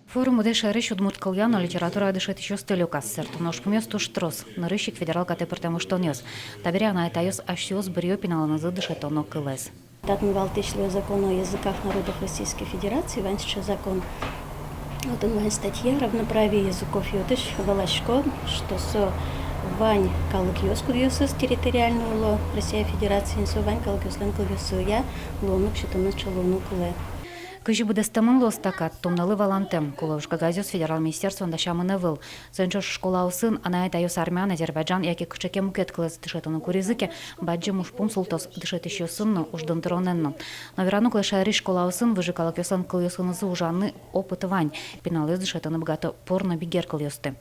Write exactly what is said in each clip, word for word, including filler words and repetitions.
Форум быдэс шаерысь удмурт кылъя но литературая дышетӥсьёсты люказ. Сэрттоно ужпумъёс туж трос. Нырысь ик федерал катэ пыртэм ыштонъёс. Табере анай-атайёс асьсэос быръё пиналэнызы дышетоно кылэз. Татын валтӥсь луэ закон о языках народов Российской Федерации, вань сыӵе закон. Отын вань статья равноправие языков, и отысь валасько, что со вань калыкъёс, кудъёсыз территориально уло Россия Федерациын, со вань калыкъёслэн кылъёсызъя луонлык сётэмын сыӵе луыны кулэ. Кызьы быдэстэмын луоз та кат, туннэлы валантэм. Кулэ уж кагазъёс федерал министерствоен дасямын ӧвӧл. Соин ӵош школаосын анай-атайёс армян, азербайджан яке кыӵе ке мукет кылэз дышетыны куриз ке, бадӟым ужпум султоз дышетӥсьёсын но, уждун тыронэн но. Но вераны кулэ, шаерысь школаосын выжы калыкъёслэн кылъёсынызы ужаны опыт вань. Пиналъёс дышетыны быгато пор но бигер кылъёсты.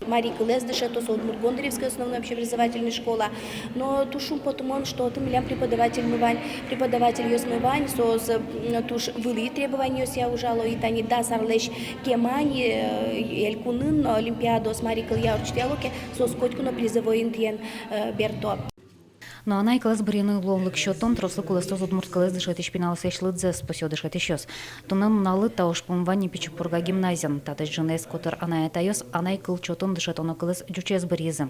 Марий кылэз дышето, со Удмурт-Гондыревской основной общеобразовательной школа. Но туж шумпотымон, что отын милям преподавательмы вань, преподавательёсмы вань, соос, м, туж вылӥ требованиосъя ужало, и тани дас арлэсь кема ни, э, элькунын олимпиадаос марий кылъя ортчытъяло ке, соос котьку но призовой интыен, э, берто. Но анай кылэз быръёны луонлык сётон трослы кулэстоз удмурт кылэз дышетӥсь пиналъёслэсь лыдзэс, пусъё дышетӥсьёс. Туннэ нуналлы та ужпум вань ни Пичи Пурга гимназиын. Татысь ӝыныез котыр анай-атайёс анай кыл чотын дышетоно кылэз ӟучез быръизы.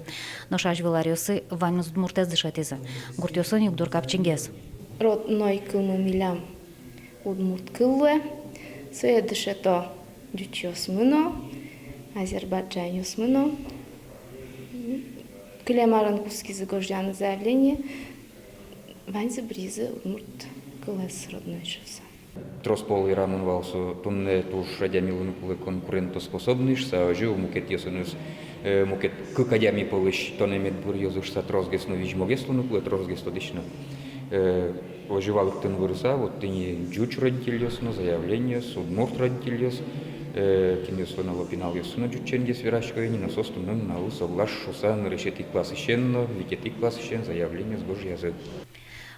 Нош азьвыл аръёсы ваньмыз удмуртэз дышетӥзы. Гуртъёсын югдур капчигес. Родной кылмы милям удмурт кыл луэ, сое дышето ӟучъёсмы но, азербайджанъёсмы но. Кылем арын кутскизы гожъяны заявление, ваньзы быръизы удмурт кылэз родной шуыса. Трос пол верамын вал со, туннэ туж адями луыны кулэ конкурентоспособный шуыса, озьы мукетъёсыныз, э, мукет кык адями пӧлысь тонэ мед быръёзы шуыса, тросгес но визьмогес луыны кулэ, тросгес тодӥсь но. Э, озьы валэктыны вырыса, вот тӥни ӟуч родительёс но, заявлениос, удмурт родительёс, э, кинъёслэн ало пиналъёссы но ӟучченгес верасько ини, но соос туннэ нуналлы соглаш шуыса нырысетӥ классысен но, витетӥ классысен заявлениос гожъязы.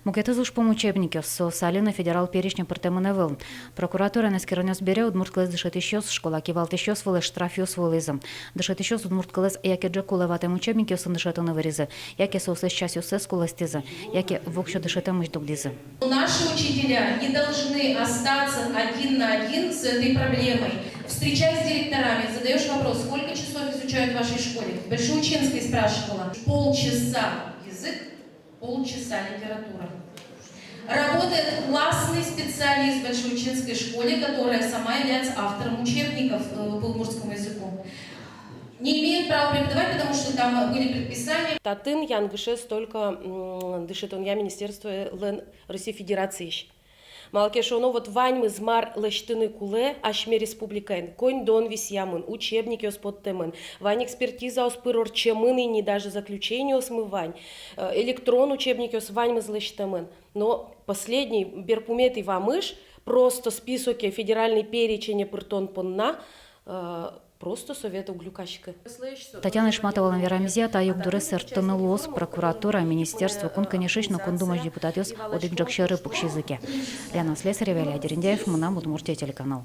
Мукетыз ужпум — учебникъёс. Соос али но федерал перечне пыртэмын ӧвӧл. Прокуратураын эскеронъёс бере удмурт кылэз дышетӥсьёс школа кивалтӥсьёс вылэ штрафъёс вуылӥзы. Дышетӥсьёс удмурт кылэз яке ӝӧк кулэ ватэм учебникъёсын дышетыны выризы, яке соослэсь часъёссэс кулэстӥзы, яке воксё дышетэмысь дугдӥзы. Наши учителя не должны остаться один на один с этой проблемой. Встречаясь с директорами, задаёшь вопрос: «Сколько часов изучают в вашей школе?» В Большеучинской спрашивала. Полчаса язык, полчаса литература. Работает классный специалист в Большеучинской школе, которая сама является автором учебников, э, по удмуртскому языку. Не имеют права преподавать, потому что там были предписания. Татын янгышез только, м, дышетонъя министерстволэн Россия Федерациысь. Малы ке шуоно, вот ваньмыз, мар лэсьтыны кулэ асьме республикаын, коньдон висъямын, учебникъёс поттэмын, вань экспертизаос пыр ортчемын ини, даже заключениосмы вань, э, электрон учебникъёс, ваньмыз лэсьтэмын. Но последний, берпуметӥ вамыш, просто списоке, федеральный перечене пыртон понна, э, просто совет уг люкаськы. Татьяна Ишматовалэн верамезъя, та югдурез сэрттыны луоз. Прокуратура, министерство, Кун Кенешысь но Кун Думаысь депутатъёс одӥг ӝӧк сьӧры пуксизы ке. Лена Слесарева, Илья Дерендяев, «Мынам Удмуртие» телеканал.